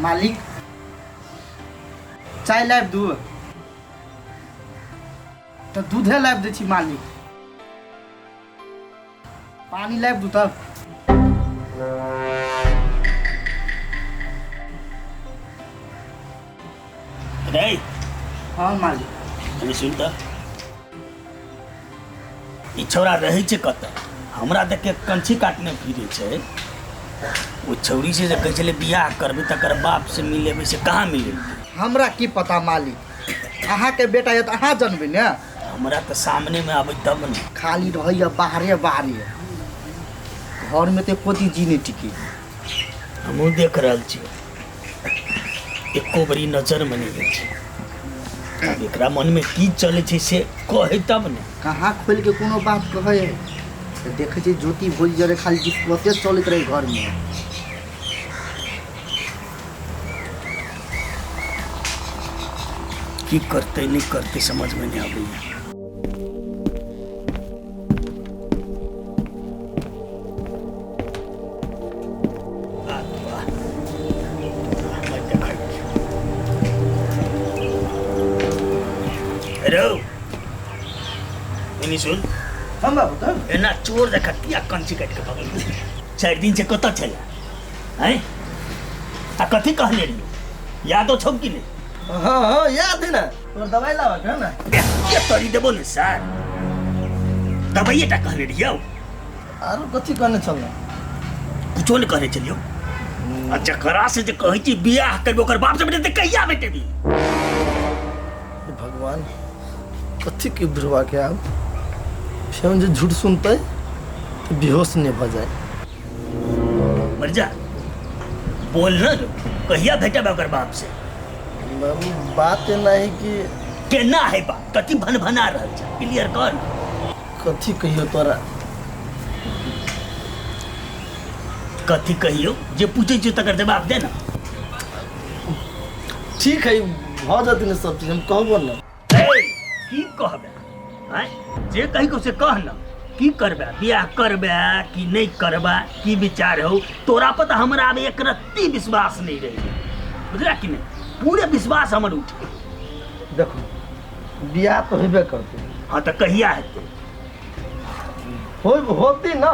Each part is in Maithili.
मालिक चाय लाबि दू तऽ दूधे लाबि दै छी मालिक पानी लाबि दू तब रे हाँ मालिक कनी सुन तऽ ई छौड़ा रहै छै कतऽ हमरा देख के कंछी काटने फिरै छै ओ छौड़ी से जे कहै छलै बियाह करबै तकर बाप से मिलेबै से कहाँ मिलेलकै हमरा की पता मालिक अहाँके बेटा यऽ तऽ अहाँ जनबै ने हमरा तऽ सामनेमे आबै तब ने खाली रहैए बाहरे बाहरे घरमे तऽ एको दिन जी नहि टिके हमहूँ देख रहल छी एको बरी नजरमे नहि जाइ छै आब एकरा मनमे की चलै छै से कहै तब ने कहाँ खोलि के कोनो बात कहै है तऽ देखै छियै ज्योति भोज जरे खाली डिस्कसे चलैत रहै घरमे की करतै नहि करतै समझमे नहि आबैए रौ एनी सुन हम बाबू तऽ एना चोर जकाँ किया कंची काटि कऽ भगल 4 दिन से कतऽ छलै आँय आ कथी कहने रहियो यादो छौ कि नहि हाँ हाँ याद है ना तोर दवाई लाबऽ के है ना के तोरी देबो ने सर दवाइए टा कहने रहियो आरो कथी कहने छल कुछो नहि कहने छलियो आ जकरा से जे कहै छी बियाह करबै ओकर बाप से बेटे कहिया बेटेबी भगवान कथी के ध्रुवा के आब फेर जे झूठ सुनतै तऽ बेहोश नहि भऽ जाय मर जा बोल न कहिया भेटब ओकर बाप से बाबू बात एना है कि केना है बात कथी भनभना रहल छै क्लियर कर कथी कहियो तोरा कथी कहियो जे पूछै छियो तकर जवाब दे ना ठीक है भऽ जेतै ने सब चीज हम कहबो ने ए, की कहबे आँय जे कही को से कह न की करबे बियाह करबे कि नहीं करबे की विचार हो तोरा पर तऽ हमरा आब एक रत्ती विश्वास नहीं रही बुझला कि नहीं पूरे विश्वास हमर उठ गेल देखो बियाह तऽ हेबे करतै हाँ तऽ कहिया हेतै हो होती ना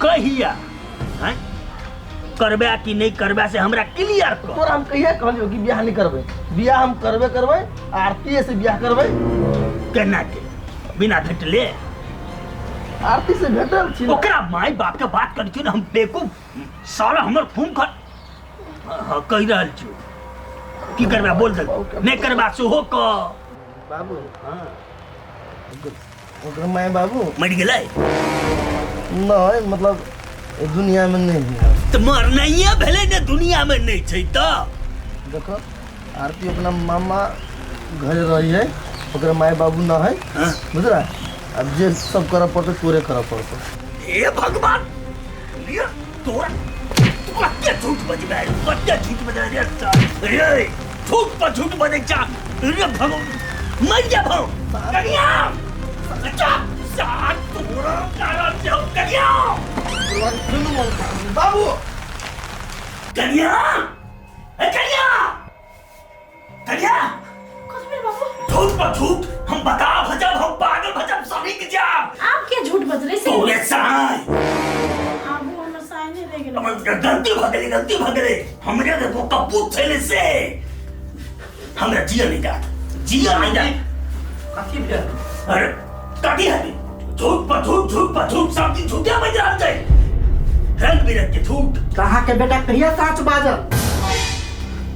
कहिया आँय करबे कि नहीं करबे से हमरा क्लियर कर तोरा हम कहिया कहलियो कि बियाह नहीं करबै बियाह हम करबे करबै आरती से बियाह करबै केना के बिना भेटले आरती से भेटल छी ओकरा माय बाप के बात करै छी ने हम बेवकूफ साला हमर खून खा हाँ, कहि रहल छी की करबा बोल दे नहीं करबा सेहो कह बाबू हाँ ओकर माय बाबू मरि गेलै नहीं मतलब ए दुनिया में नहीं है तऽ मरनाइए भेलै ने दुनियामे नहि छै तऽ देखो आरती अपना मामा घरे रही है ओकर माय बाबू न है हाँ। बुझला अब जे सब करऽ पड़तै तोरे करऽ पड़तौ हे भगवान ये तोरा तू कते झूठ बजबै कते झूठ बजबै रे सार रे झूठ पर झूठ बजै जा रे भगवान मर जा भौ करिया अच्छा सार तोरा कारण से हम करिया बाबू करिया ए करिया करिया कथी भेल बाबू झूठ पर झूठ हम बता भजब हम पागल भजब सभी के जाब आप क्या झूठ बजले से तोरे साई आबू हमर साई नहीं रह गेलै हमर गलती भऽ गेलै गलती भऽ गेलै हमरे देखो कपूत छलै से हमरा जिया नहीं जात जिया नहीं जात कथी भेल अरे कथी हती झूठ पर झूठ झूठ पर झूठ सब दिन झूठे बज रहल छै रंग बिरंग के झूठ तऽ अहाँके बेटा कहिया साँच बाजल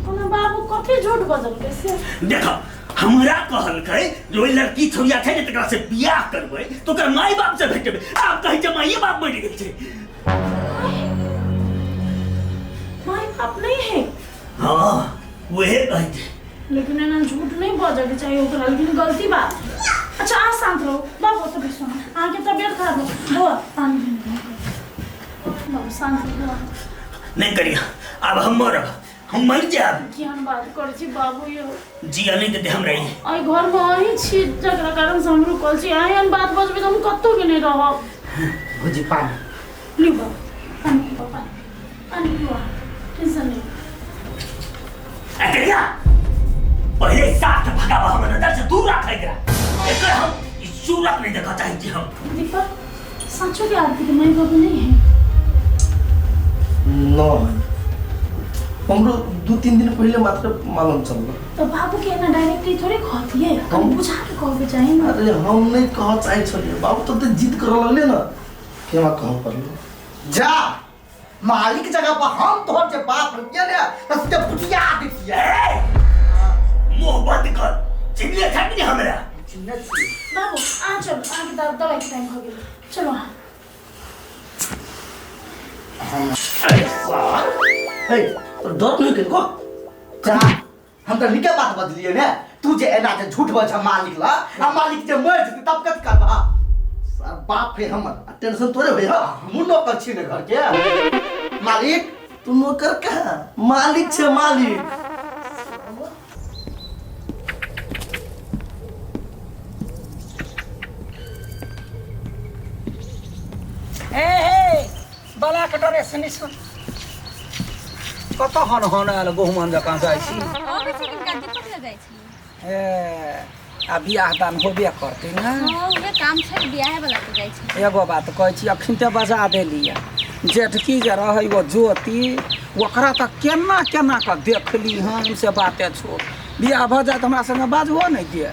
कोनो बाबू कथी झूठ बजल से देखो हमरा कहलकै जे ओहि लड़की छौड़िया छै ने तकरा से बियाह करबै तऽ ओकर माय बाप से भेटबै आब कहै छै माइए बाप मरि गेल छै माय बाप नहीं है हाँ वहे कहै छै लेकिन एना झूठ नहीं बजऽ के चाहिए ओकरा लेकिन गलती बा अच्छा अहाँ शांत रहो बाबू तबियत सुनो अहाँके तबियत खराब हो बौआ पानी पी बाबू शांत रहो नहीं करिया आब हम मरब हम मर जायब केहन बात करै छी बाबू यौ जिया नहीं देते हमरा ई एहि घरमे अहीं छी जकरा कारण से हम रुकल छी अहाँ एहन बात बजबै तऽ हम कतहु के नहि रहब भुजी पानी लिउ बाबू पानी पीबऽ पानी पानी पीबऽ अहाँ टेंशन नहि अरे पहिले साथ भगावा, हमर नजर से दूर राख एकरा। एकर हम ई सूरत नहीं देखा चाहे छी हम। दीपक, साँचो के आरती के माई बाबू नहीं है? नहीं, हमरो 2-3 दिन पहले मात्र मालूम चलल। तो बाबू के ना डायरेक्टली थोड़े कहतिए, हम बुझा के कहके चाही ना। अरे हम नहीं कह चाहे छलिए, बाबू तो जिद कर लगले ना कि हमरा कह पड़ल। जा मालिक जगह पर हम तोहर जे बाप रहिए ने त सीधे पुटिया दितिए। मुंह बंद कर, चिल्ले था कि हमरा चिन्है छियै। बाबू आ चलो, आके दवाई के टाइम हो गेल, चलो अहाँ। अरे सार हे, तो डर नहीं के को जा, हम त नीके बात बदलिए ने, तू जे एना जे झूठ बज मालिक ला, आ मालिक जे मर जेतै तब कत करबा? सार बाप है हमर, आ टेंशन तोरे होय। हमहूँ नौकर छी ने घर के मालिक। तू नौकर कहाँ, मालिक छे मालिक। ए हे बला के डरे सुनी सुन, कत हन हन आयल गहुमन जकाँ जाइ छी? अबै छै किनका दीपक लग जाइ छै। ए आ बियाह दान होबे करतै ना? हँ, उहे काम छै, बियाहे वाला के जाइ छै। एगो बात कहै छी, अखन ते बजा देलियै, जेठकी जे रहै ओ ज्योति, ओकरा तऽ केना केना कऽ देखली हम, से बाते छोड़। बियाह भऽ जायत हमरा संगे बाजबो नहि दे।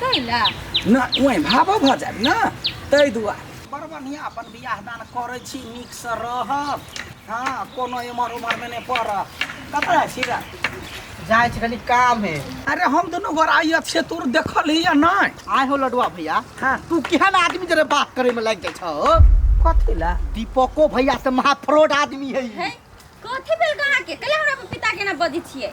कैला? ना ओहि भावो भऽ जायत ने, ताहि दुआरे बड़ बढ़िआँ अपन बियाह दान करै छी, नीकसँ रहब। हाँ, कोनो एम्हर उम्हरमे नहि पड़ब। कतऽ जाइ छी रे? जाइ छी कनी काम है। अरे हम दुनू गोरा आइ छियै, तोर देखल ही या नहि? आय हो लडुआ भैया, हाँ। तू केहन आदमी जरे बात करे में लागि जाइ छौ? कथी ला? दीपको भैया से महा फ्रॉड आदमी है। है कथी भेल अहाँ के? कैला हमरा पिता के ना बजै छियै?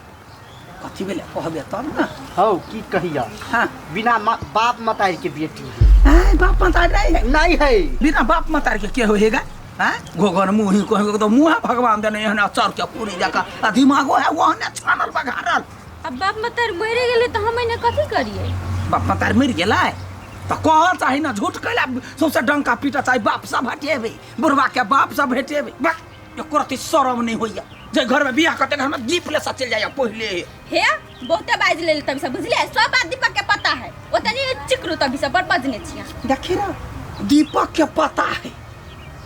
कथी भेलै कहबे तब ने। हौ की कहिया, हाँ बिना बाप मतारी के बेटी है। ए, बाप मतारी नहीं है? नहीं है। बिना बाप मतारी के के होएगा? हाँ, गोगन मुँह कहे तो मुँह भगवान देने एहन अचर के पूरी जका, आ दिमागो है ओहने छानल बघारल। अब बाप मतारी मरि गेलै तऽ हम एने कथी करियै? बाप मतारी मरि गेलै तऽ कह चाही ना, झूठ कैला सबसे डंका पीटा चाही। बाप सब हटेबै, बुढ़वा के बाप सब हटेबै। बा एको रत्ती शरम नहीं होइया, जे घर में बियाह करते घर में जीप ले सा चलि जाइया पहिले। हे बहुते बाजि लेल तभी सब, बुझलियै? सब बात दीपक के पता है, ओतनी चिकरू तभी सब बड़ बजने छियै। देखी ना दीपक के पता है,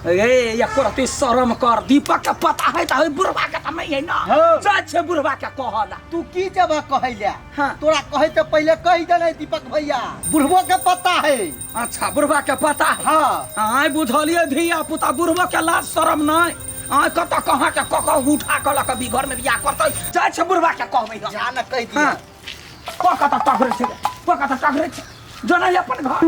ए एको रत्ती शरम कर, दीपक के पता है तऽ बुढ़वा के तऽ नहीं है ना। हाँ। जाइ छै बुढ़वा के कहला। तू की जब कहैले? हाँ। तोरा कहे से पहले कहि देने दीपक भैया, बुढ़बो के पता है। अच्छा बुढ़वा के पता है। हाँ। आय बुझलियै धिया पुता, बुढ़बो के लाज शरम नहीं। आय कतऽ कहाँ के कऽ कऽ उठा कऽ लऽ कऽ भी घर में बियाह करतै। जाइ छै बुढ़वा के कहबै हम। जा न कहि दिया। हाँ। कऽ कतऽ टघरै छै, कऽ कतऽ टघरै छै, जनै अपन घर।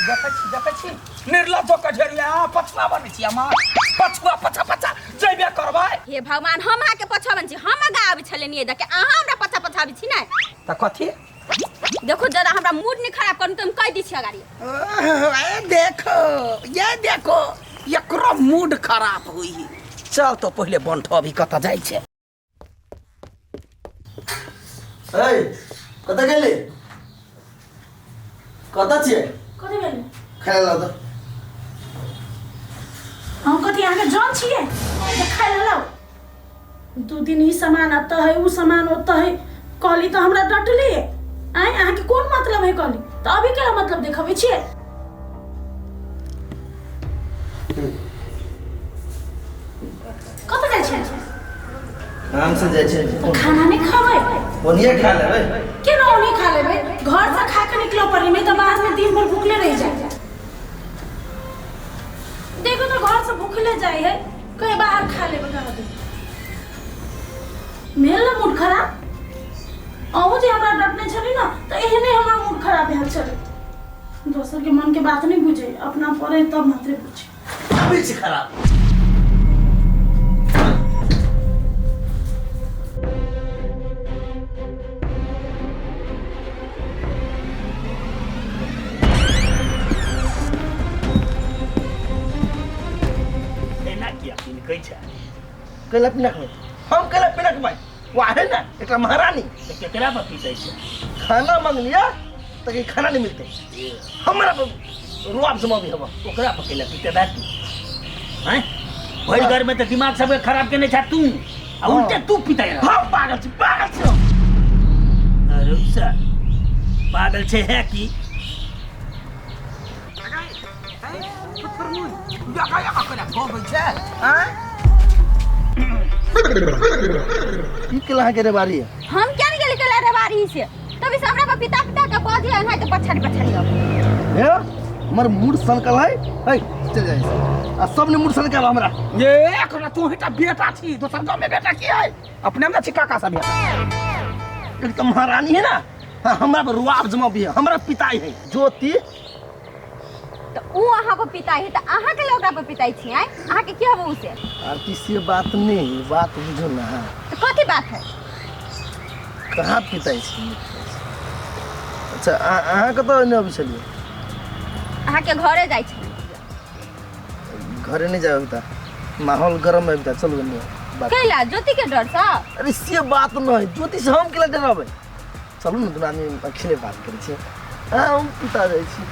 देखै छी, देखै छी निर्लज्जो के ढेरिया, पछुआ बनै छी अहाँ, पछुआ पछा पछा जइबे करबै। हे भगवान, हम अहाँके पछुआ बनै छी? हम आगाँ आबै छलियै देखे, अहाँ हमरा पछा पछा आबै छी ने? तऽ कथी? देखो दादा, हमरा मूड नहीं खराब करू, तुम कह दी छी अगाड़ी। ए देखो, ये देखो, एकरो मूड खराब हुई। चल तो पहिले बंठो अभी कतऽ जाइ छै। ए कतऽ गेली? कतऽ छियै? कथी भेलै? खाय ला तऽ। हम कथी अहाँके जन छियै जे खाय ला लाउ? 2 दिन ई सामान एतऽ है, उ सामान ओतऽ है, कहली तऽ हमरा डटली। आँय अहाँके कोन मतलब है कहली तऽ अभी केना मतलब देखबै छियै? कतऽ जाइ छियै? काम से जाइ छियै। तऽ खाना नहि खाबै? ओनिये खा लेबै। केना ओनी खा लेबै? घर से खा के निकलो पड़ी, नहीं तऽ बाहर में दिन भर भूखले रह जाए। देखो तो घर से भूखले जाए है, कहीं बाहर खा लेबै कह दे। मेल ना मूड खराब, अहूँ जे हमरा डटने छली ना तऽ एहने हमर मूड खराब भेल छलै। दोसर के मन के बात नहीं बुझे, अपना पड़े तब मात्रे बुझे। अभी छै खराब। एना किया पिनकै छै? कैला पिनकबै? हम कैला पिनकबै? वाहे ना एकरा महारानी। तऽ केकरा पर पीटै छै? खाना मांगलिया तऽ खाना नहीं मिलते, हमरा पर रुआब जमाबी हवा। ओकरा पर कैला पीटबै तू? हैं, भरि घर में तऽ दिमाग सबके खराब केने छा तू। आ उल्टे तू पिताई रह हम पागल छी, पागल छी हम। अरे सर पागल छै है की की केला अहाँके रे बारी हम क्या नहीं गेली केला रे बारी से तभी से हमरा पर पिता पिता के बजे है तो पछाड़ी पछाड़ी आबो। हे हमर मूड सनकल है है चल जाइ आ सब ने मूड सनकल हमरा ये एखन तू ही बेटा छी, दोसर गाँव में बेटा की है? अपने में ना छी काका सब एकदम महारानी है ना। हाँ, हमरा पर रुआब जमा भी है, हमरा पिताई है ज्योति। तो ऊ अहाँ पर पिताई है तो अहाँ के ओकरा पर पिताई छी आय? अहाँ के की हबो उसे? आरती से बात नहीं, बात बुझो ना। तो कथी बात है? कहाँ पिताई छी? अच्छा अहाँ कतऽ नहि अबै छलियै? अहाँ के घरे जाइ छी। घरे नहीं जाए अभी, माहौल गरम है अभी, चलू नहीं बात। कैला ज्योति के डर सा? अरे से बात नहीं, ज्योति से हम केला डरबै? चलू ने दुनू आदमी अकेले बात करै छियै। हाँ हम पिता जाइ छी।